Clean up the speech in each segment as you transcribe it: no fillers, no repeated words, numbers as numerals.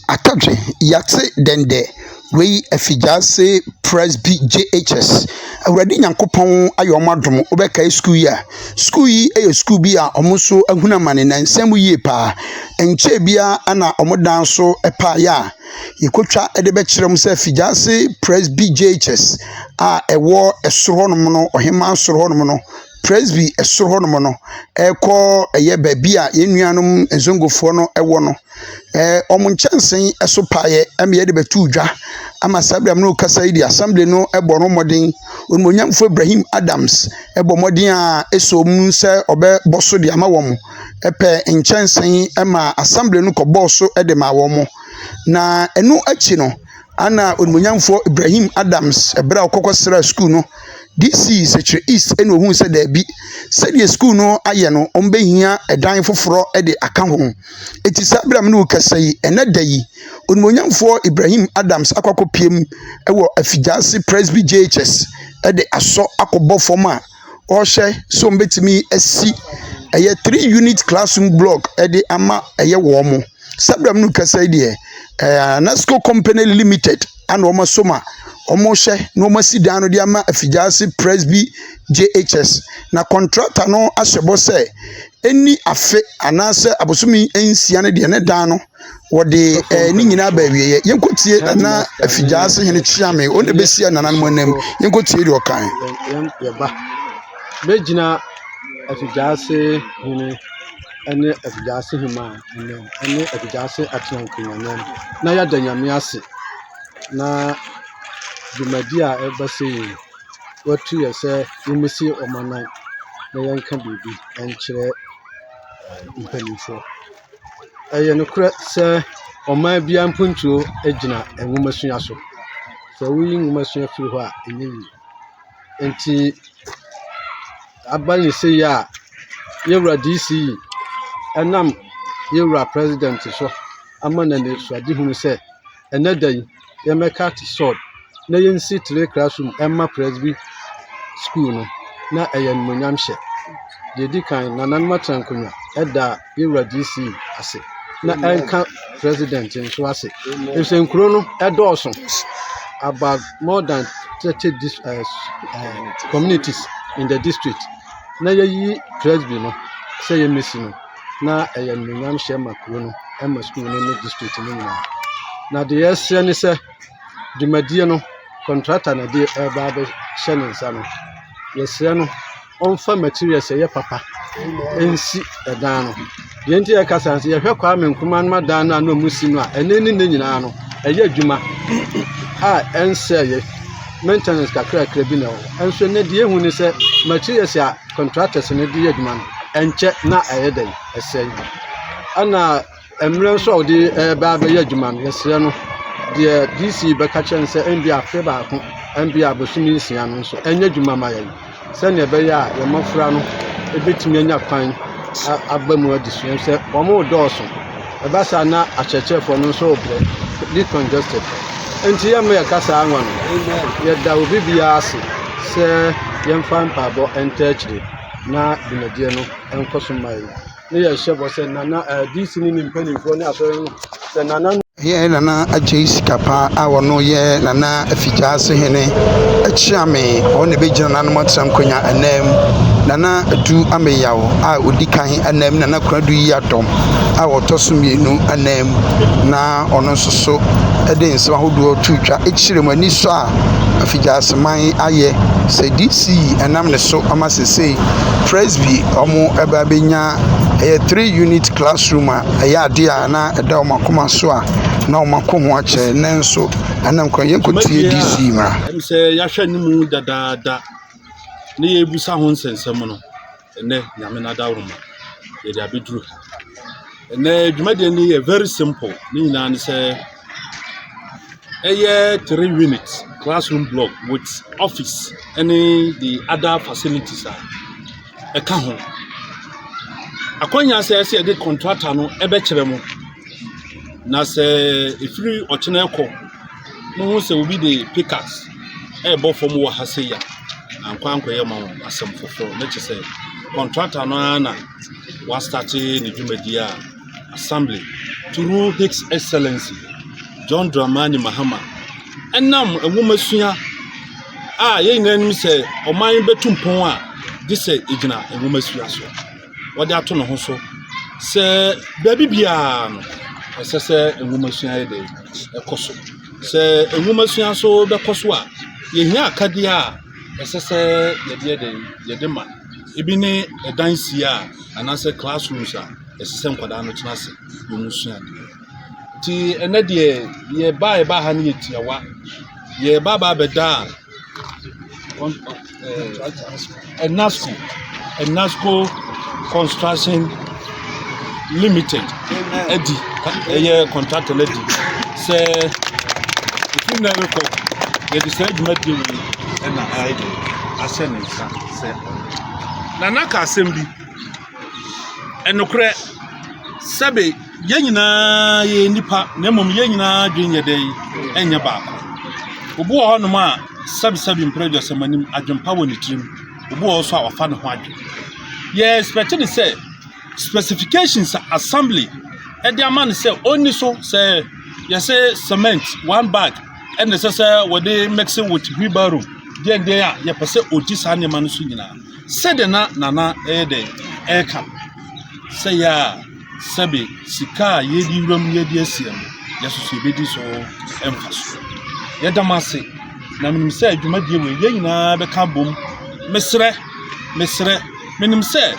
Atadwe, yɛate dɛndɛ. Wei Afigyaase Presby JHS. Awurade Nyankopɔn ayɛ wɔn adom. Wobɛkae sukuu yi a, sukuu yi yɛ sukuu bi a wɔn nso ahunu amane nnansa mu yie pa ara. Nkyɛɛ biara na wɔn dan so paeɛ a yɛkɔtwa de bɛkyerɛ mo sɛ Afigyaase Presby JHS a ɛwɔ soro hɔnom no, Ɔhemaa soro hɔnom no, Presby soro hɔnom no, ɛrekɔ ɛyɛ baabi a yɛn nuanom Nzongofoɔ no wɔ no, wɔn nkyɛnse so paeɛ ma yɛde bɛtoo dwa ama saa berɛ a me ne wo rekasa yi deɛ, assembly no bɔ no mmɔden. Onimuonyamfoɔ Ibrahim Adams bɔ mmɔden a ɛsɔ mu sɛ ɔbɛbɔ so de ama wɔn. Ɛpɛ nkyɛnse ma assembly no kɔbɔɔ so de maa wɔn. Na ɛno akyi no, ana onimuonyamfoɔ Ibrahim Adams, ɛberɛ a ɔkɔkɔsraa sukuu no, DC Sekyere East na ohuu sɛ daabi, sɛdeɛ sukuu no ayɛ no, wɔbɛhia ɛdan foforɔ de aka ho. Eti saa berɛ a me ne wo kasa yi, ɛnɛ da yi, onimuonyamfoɔ Ibrahim Adams akɔ akɔpie mu wɔ Afigyaase Presby JHS de asɔ akɔbɔ fam a ɔrehwɛ sɛ wɔbɛtumi asi ɛyɛ three unit classroom block de ama ɛyɛ wɔn. Saa berɛ a me ne wo kasa yi deɛ, ɛɛ Anasco Company Limited ana wɔn asom a wɔrehwɛ na wɔasi dan no de ama Afigyaase Presby JHS. Na contractor no ahyɛ bɔ sɛ ɛnni afe anaasɛ abosome 6 no deɛ ne dan no wɔde ne nyinaa ba awieeɛ. Yɛnkɔtie Nana Afigyaase Hene Kyeame, ɔno na ɛbɛsi nananom anim. Yɛnkɔtie deɛ ɔkae. Yɛba bɛgyina Afigyaase hene ne Afigyaase hemaa anim ne Afigyaase atenankonnwa anim na yɛada Nyame ase na dwumadi a ɛba sɛ yi, watu yɛ sɛ yɛmmɛsi wɔn anan na yɛnka biribi nkyerɛ mpanimfoɔ. Ɛyɛ nokorɛ sɛ ɔman biara mpuntuo gyina nwomasua so. Sɛ woyi nwomasua firi hɔ a, ɛnyɛ yie. Nti aba ne sei a yɛwura DCE ɛnam yɛwura president so ama no anisoadehunu sɛ ɛnɛ da yi yɛmmɛka ate sod na yɛnsi three classroom ɛmma Presby school no na ɛyɛ animuonyam hyɛ. Deɛ ɛdi kan, nananom atena nkonnwa ɛda yɛwura DCE ase na ɛnka president nso ase. Nso nkuro no ɛdɔɔso, about more than 30 communities in the district na yɛyi Presby no sɛ yɛmmɛsi no na ɛyɛ animuonyam hyɛ ma kuro no, ɛma school no ne district no nyinaa. Na deɛ yɛsrɛ ne sɛ dwumadie no, contractor na de ɛreba abɛhyɛ ne nsa no, yɛsrɛ no ɔmfa materials a ɛyɛ papa nsi ɛdan no. Deɛ nti yɛka saa nso, yɛhwɛ Kwame Nkrumah no dan no a na ɔmo si no a, ɛnɛ ne ne nyinaa no ɛyɛ adwuma a ɛnsɛeɛ, maintenance kakrakra bi na ɛwɔ hɔ. Nso ɛnɛ deɛ ehu ne sɛ materials a contractors no de yɛ adwuma no, ɛnkyɛ na ɛyɛ dɛn ɛsɛe. Ɛna mmerɛ nso a ɔde ɛreba abɛyɛ adwuma no, yɛsrɛ no deɛ DC bɛka kyerɛ no sɛ ɛnbi afe baako, ɛnbi abosome 6 no nso ɛnyɛ adwuma ma yɛn sɛnea ɛbɛyɛ a yɛn mmɔfra no ebɛtumi anya kwan aba mu adesua sɛ wɔn redɔɔso. Ɛba saa na akyerɛkyerɛfoɔ no nso rebrɛ, decongested. Nti yɛn mma yɛka saa anwa no, yɛda obi biara ase sɛ yɛmfa mpaebɔ nta akyire na dwumadie no nkɔ so mma yɛn. Ne yɛhyɛ bɔ sɛ nana DC ne ne mpanimfoɔ ne asɔre no sɛ nana. Ɛyɛ Nana Agyei Sikapa a ɔno yɛ Nana Afigyaase Hene Kyeame. Ɔno na ɛbɛgyina nananom atena nkonnwa anan mu. Nana Adu Ameyaw a ɔdi kan anan mu, Nana Konadu Yiadom a ɔtɔ so mmienu anan mu, na ɔno nso so de nsɛm ahodoɔ to dwa kyerɛ mu anisɔ a Afigyaseman ayɛ sɛ DC ɛnam ne so ama seesei Presby wɔn ɛba abɛnya ɛyɛ three unit classroom a ɛyɛ adeɛ a na ɛda wɔn akoma so a na wɔn ako ho akyerɛ, nanso ɛnam kwan yɛnkɔtie DC mmra. Ɛm sɛ yɛahwɛ ne mu dadaada ne yɛbusa ho nsɛnsɛm no, ɛnɛ Nyame no adaworoma yɛde abɛduru ha. Ɛnɛ dwumadie no yɛ very simple. Ne nyinaa ne sɛ ɛyɛ three unit classroom block with office ɛne the other facilities a ɛka ho. Akɔnya sɛ ɛsɛ yɛde contractor no ɛbɛkyerɛ mo na sɛ ɛfiri ɔkyena ɛkɔ mohu sɛ obi de pickaxe ɛrebɔ fam wɔ ha sei a, ankɔ ankɔyɛ ma wɔn asɛm foforɔ ne kyɛ sɛ contractor no ara na wastart ne dwumadie a assembly Through His Excellency John Dramani Mahama, ɛnam nwomasua a yɛn nyinaa nim sɛ ɔman bɛtu mpɔn a gye sɛ ɛgyina nwomasua so. Wɔde ato ne ho so sɛ baabi biara no, ɛsɛ sɛ nwomasua yɛ dɛ ɛkɔ so. Sɛ nwomasua nso bɛkɔ so a, yɛhia akadeɛ a ɛsɛ sɛ yɛde yɛ dɛ yɛde ma. Ebi ne ɛdan sie a anaasɛ classrooms a ɛsɛ sɛ nkwadaa no tena ase na wɔsua adeɛ. Nti ɛnɛ deɛ yɛba a yɛba ha no yɛ tiawa. Yɛba aba abɛda a Enasco, Enasco Construction Limited adi, ɛyɛ contractor no adi sɛ ɛfiri nnɛ rekɔ yɛde saa dwumadie wei ɛna ayɛ dɛ ahyɛ ne nsa sɛ ɔnyɛ. Nana ka asɛm bi, ɛnokorɛ sɛbe yɛn nyinaa yɛyɛ nnipa na mmom yɛn nyinaa adwene nyɛ dɛn ɛnyɛ baako. Obi wɔ hɔnom a sɛbesɛbe mprɛ aduasa mu anim adwempa wɔ ne tirim, obi wɔ hɔ nso a wafa ne ho adwene. Yɛ expect ne sɛ specifications a assembly ɛde ama no sɛ ɔnni so sɛ yɛsɛ cement one bag ɛna ɛsɛ sɛ wɔde mix with wheelbarrow deɛ deɛ a yɛpɛ sɛ ɔdi saa nneɛma no so nyinaa sɛdeɛ na Nana ɛyɛ dɛ ɛreka no sɛ yɛ a sɛbe sika a yɛde wuram yɛde asie no yɛso so yɛbɛdi so mfa so. Yɛda mo ase na menim sɛ dwumadie wei yɛn nyinaa bɛka bom. Mesrɛ, mesrɛ, menim sɛ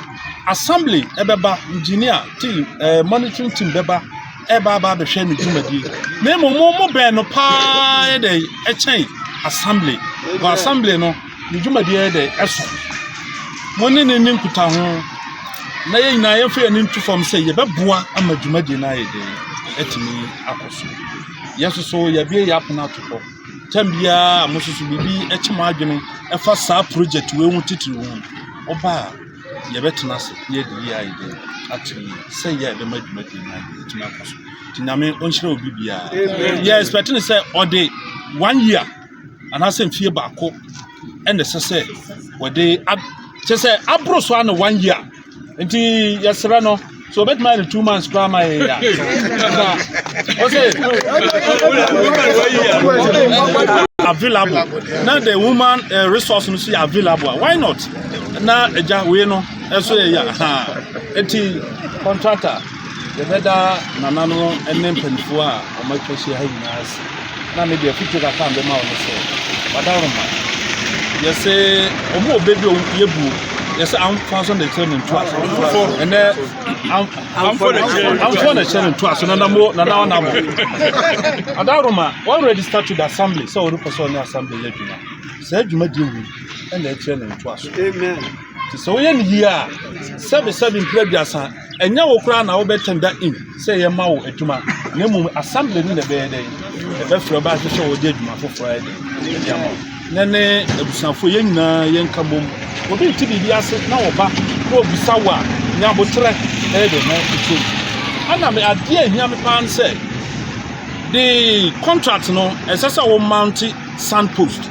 assembly ɛbɛba, engineer team, monitoring team bɛba ɛba aba abɛhwɛ ne dwumadie, na mmom mo mo bɛn no paa yɛ dɛ ɛkyɛn assembly wɔ assembly no ne dwumadie yɛ dɛ ɛso. Mo ne ne ne nkutaho na yɛn nyinaa yɛmfa yɛn ani nto fam sɛ yɛbɛboa ama dwumadie no ayɛ dɛ atumi akɔ so. Yɛn nso so yɛabue yɛn apono ato hɔ kyɛn biara a mo nso so biribi ɛkye mo adwene ɛfa saa project wei ho titiri ho ɔba a yɛbɛtena ase na yɛde yie ayɛ dɛ ato yie sɛ yɛ a ɛbɛma dwumadie no ayɛ atumi akɔ so. Nti Nyame ɔnhyira obi biara. Yɛ expect ne sɛ ɔde one year anaasɛ mfie baako ɛna ɛsɛ sɛ wɔde kyɛ sɛ aboro so ano one year, nti yɛsrɛ no so obetumi ayɛ no 2 months koraa ma yɛ ya na ɔsɛ available na the woman resource no so yɛ available a, why not? Na agya wei no ɛso yɛ ya ha, nti contractor, yɛbɛda nana no ne mpanimfoɔ a wɔn atwa ahyia ha nyinaa ase. Na me deɛ fitiri kakra a mbɛma wɔn sɛ wadaroma yɛsɛ wɔn wɔ baabi a yɛbuo yɛsɛ amfa so na ɛkyerɛ ne ntoa so ɛnɛ amfo na ɛkyerɛ ne ntoa so. Nana mo nana ɔnamo adaroma wɔn register to the assembly sɛ wɔn pɛ sɛ ɔne assembly yɛ adwuma. Saa dwumadie wei ɛna ɛkyerɛ ne ntoa so, nti sɛ woyɛ ne yie a, sɛbe sɛbe mpere 30 ɛnyɛ wo koraa na wobɛ tender in sɛ yɛma wo adwuma, na mmom assembly no na ɛbɛyɛ dɛn ɛbɛfrɛ wo bɛahwehwɛ wo de adwuma foforɔ ayɛ dɛn ɛde ama wo. Na ne abusuafoɔ yɛn nyinaa yɛnka bom, obi nte biribi ase na ɔba na ɔbisa wo a, nya abotrɛ na yɛ dɛn na ɛkyɛ mu. Ɛna me adeɛ a ɛhia me paa no sɛ the contract no ɛsɛ sɛ wo mount sign post.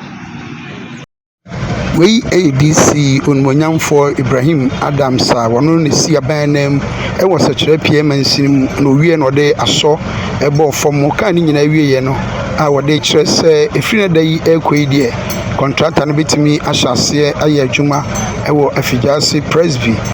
Wei yɛ DC onimuonyamfoɔ Ibrahim Adams a ɔno na ɔsi aban no mu wɔ Sɛkyerɛ Appiah mansini mu, na owie na ɔde asɔ bɔɔ fam. Ɔkaa ne nyinaa wieeɛ no a wɔde rekyerɛ sɛ ɛfiri nnɛ da yi rekɔ yi deɛ, contractor no bɛtumi ahyɛ aseɛ ayɛ adwuma wɔ Afigyaase Presby.